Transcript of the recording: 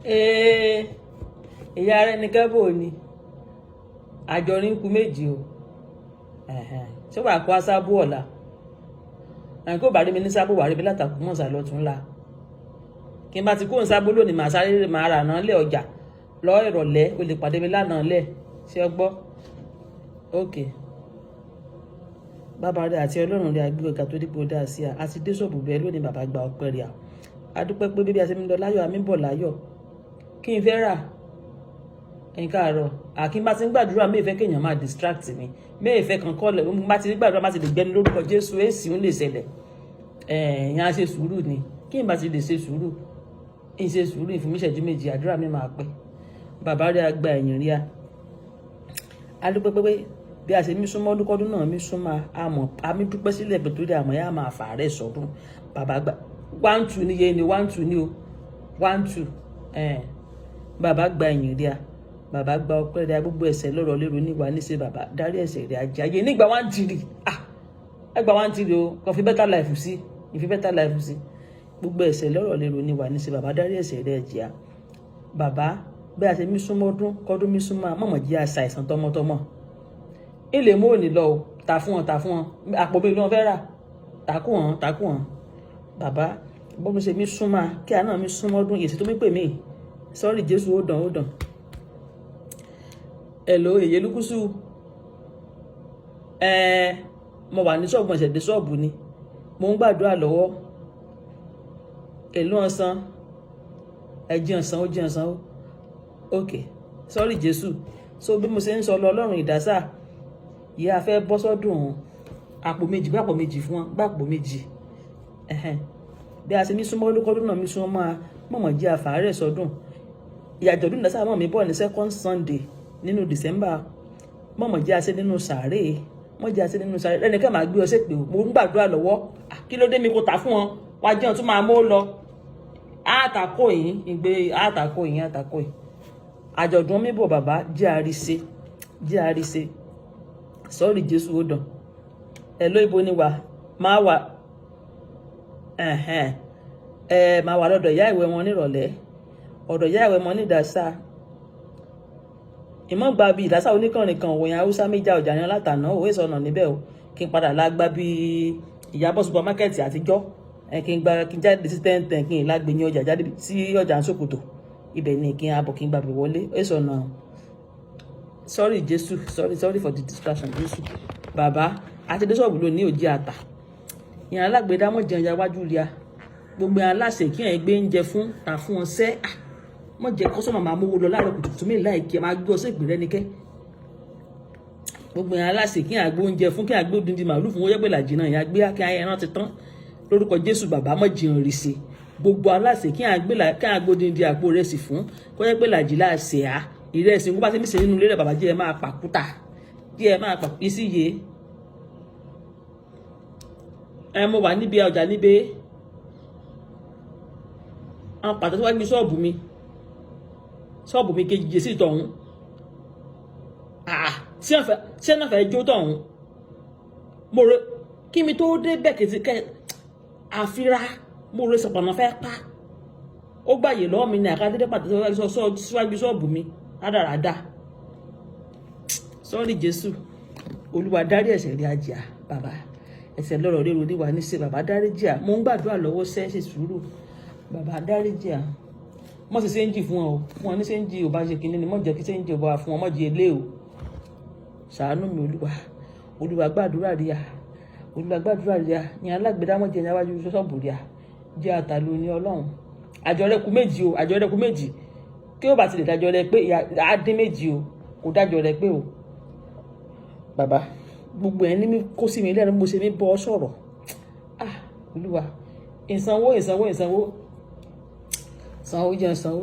Ee, ìyá rẹ ní kẹ́bò ni àjọrin kú méjì o. Ṣé wàá kó asábò ọ̀la? Àyìn kó bá rí mi ní sábò, wà rí mi látàkùn mọ̀sá lọ́tún ńlá. Kí n bá ti kó ń sábò lónìí, màá sáré màá rà náà lé ọjà lọ ìrọ̀lẹ́. O lè pàdé mi lánàá lẹ̀. Ṣé ọ gbọ́? Ok, bàbá rẹ àti Ọlọ́run rẹ àgbẹ̀ ọ̀gá tó dípò dáa sí a àti dé ṣọ́ọ̀bù bẹ́ẹ̀ lónìí. Bàbá, gba ọpẹ́ rẹ̀. A dúpẹ́ pé bíbí a ṣe ń lọ láyọ̀, àmì bọ̀ láyọ̀. Kí n fẹ́ rà ẹ̀yin káàárọ̀. Àkí bá ti ń gbàdúrà, mí ìfẹ́ kéèyàn máa distract mi, mí ìfẹ́ kan kọ́lẹ̀. Bá ti ń gbàdúrà, má ti lè gbẹnu lórúkọ Jésù, èsì ń lè ṣẹlẹ̀. Ẹ̀yàn á ṣe sùúrù ni. Kí n bá ti lè ṣe sùúrù, ń ṣe sùúrù ìfún mi ìṣẹ́jú 2, àdúrà mi máa pẹ́. Bàbá rẹ̀, àgbà ẹ̀yìn rí a. A dúpẹ́ pé bí a ṣe mí súnmọ́ ọdúnkọ́dún náà mí súnmọ́ àmọ́ àmì dúpẹ́ sílẹ̀ pé torí àmọ́ yá máa fà rẹ̀ sọ́dún. Bàbá gbà 12 níye ni, 12 ní o, 12. Bàbá, gba ẹ̀yìn rí a. Bàbá, gba ọpẹ́ rẹ̀. Gbogbo ẹ̀ṣẹ̀ lọ́rọ̀ lérò níwà níṣẹ́, bàbá dárí ẹ̀ṣẹ̀ rẹ̀ ajáyé nígbà 13. Ah, ẹ gba 13 o, kò fi better life sí, ìfi better life sí. Gbogbo ẹ̀ṣẹ̀ lọ́rọ̀ lérò níwà níṣẹ́, bàbá dárí ẹ̀ṣẹ̀ rẹ̀ jìá. Bàbá, bí a ṣe mí súnmọ́ ọdún kọ́dún mí súnmọ́, mọ̀mọ́ jí àṣà àìsàn tọmọtọmọ ilé mú òní lọ o. Ta fún wọn, ta fún wọn. Àpò mi ló ń fẹ́ rà, takú wọn, takú wọn. Bàbá, bó mi ṣe mí súnmọ́ kí àná mi súnmọ́ ọdún yèsì tó mi pè mí. Sọ́rí Jésù, ó dàn, ó dàn. Hello, èyí lukusu. Ẹ mo wà ní ṣọ́ọ̀bù, ẹ̀ṣẹ̀ dé ṣọ́ọ̀bù ni, mo ń gbàdúrà lọ́wọ́. Èló ọ̀sán? Ẹ jí ọ̀sán, ó jí ọ̀sán ó. Ok, sorry Jésù. So bí mo ṣe ń sọ lọ, Ọlọ́run ìdásà ìyá fẹ́ bọ́ sọ́dún àpò 2, gbàpò 2 fún wọn, gbàpò 2. Bí a ṣe ní súnmọ́ olúkọ́dún náà mi súnmọ́ máa mọ̀mọ́ jẹ́ àfàárẹ̀ sọdún ìyàjọ̀dún ìdásà mọ̀ mi bọ̀ ní second Sunday nínú December. Mọ̀mọ́ jẹ́ àṣẹ nínú sàárè, mọ̀ jẹ́ àṣẹ nínú sàárè. Ẹnìkan máa gbé ọṣẹ pé mo ń gbàdúrà lọ́wọ́. Kí ló dé mi kò tà fún wọn? Wá jẹun tún máa mú lọ. Àtàkò yìí ìgbé, àtàkò yìí, àtàkò yìí. Àjọ̀dún mi bọ̀, bàbá jẹ́ àríṣe, jẹ́ àríṣe. Sọ́ọ̀rì Jésù, ó dàn. Ẹ ló ibo ni wà máa wà? Ẹ máa wà lọ́dọ̀ ìyá ìwé wọn nírọ̀lẹ́, ọ̀dọ̀ ìyá ìwé wọn ní ìdásá ìmọ̀ gba bíi ìdásá oníkànnì kan òyìn haúsá méjà ọjà yan látàná òwe sọnà níbẹ̀ o. Kí n padà lágbá bíi Ìyábọ̀ supermarket àtijọ́ ẹ, kí n gba, kí n jáde sí 10:10, kí n lágbè ní ọjà jáde sí ọjà Sókòtò. Ibẹ̀ ni kí n abọ̀, kí n gbàgbé wọlé èso ọ̀nà. Sorry Jésù, sorry, sorry for the distraction, Jésù. Bàbá àti dé ṣọ́ọ̀bù lónìí, òjì àtà ìyẹn alágbèdá mọ̀ jẹun ya wájú ria. Gbogbo aláṣẹ kí ẹ̀ gbé oúnjẹ fún, ta fún wọn sẹ́ mọ̀ jẹ́ kọ́sọ́mà máa mówó lọ láàárọ̀ kùtùkùtù mí láì kí ẹ máa gbé ọsẹ ìgbìrẹ́ nikẹ́. Gbogbo aláṣẹ kí ẹ̀ gbé oúnjẹ fún, kí ẹ̀ gbé odindi màálù fún, wọ́n yẹ pé làjì náà ìyẹn gbé kí ẹran ti tán. Lórúkọ Jésù, bàbá, mọ̀ jẹun rì sí. Gbogbo aláṣẹ kí ẹ̀ gbé, kí ẹ̀ gbé odindi àpò rẹsì fún, kó yẹ pé làjì láṣẹ á ìrẹsì kó bá ti mí sè nínú ilé rẹ. Bàbá, jẹ́ ẹ máa pàkúta, jẹ́ ẹ máa pàkúta sí iye. Ẹ mo wà níbi ọjà níbi àwọn pàtó tó wá gbé ṣọ́ọ̀bù mi, ṣọ́ọ̀bù mi kejì jésì tọ̀hún. Ṣé náà fẹ́ jó tọ̀hún? Mo rò kí mi tó dé bẹ́ẹ̀ kìtì kẹ́ àfira. Mo rò sọ̀pọ̀nà fẹ́ pa ó gbàyè lọ́wọ́ mi ní àkàdédé pàtó síwájú ṣọ́ọ̀bù mi rádaràda. Sọ́ọ̀rì Jésù. Olúwa, dárí ẹ̀ṣẹ̀ rí ajá. Bàbá, ẹ̀ṣẹ̀ lọ́rọ̀ ríro níwà níṣẹ́. Bàbá, dárí jì à. Mo ń gbàdúrà lọ́wọ́ sẹ́, ṣe sùúrù. Bàbá, dárí jì à. Mọ̀ sí séńjì fún ọ o, fún ọ ní séńjì ò bá ṣe kinní ni, mọ̀ jẹ́ kí séńjì ò bá fún ọ, mọ̀ jẹ́ ilé o. Ṣàánú mi, Olúwa. Olúwa, gbàdúrà rí à. Olúwa, gbàdúrà rí à. Ní alágbèdá, mọ̀ jẹ́ níwájú ṣọ́ọ̀bù rí à. Jẹ́ àtàlù ní Ọlọ́run. Àjọ rẹ kù 2 o, àjọ rẹ kù 2. Kí ó bá ti lè dájọ́ rẹ pé á dín 2 o, kò dájọ́ rẹ pé o. Bàbá, gbogbo ẹ̀ ní mi kó sí mi lẹ́nu, mo ṣe mi bọ́ ọ sọ̀rọ̀. Ah, Olúwa, ìsanwó, ìsanwó, ìsanwó, sanwó, jẹ́ ìsanwó.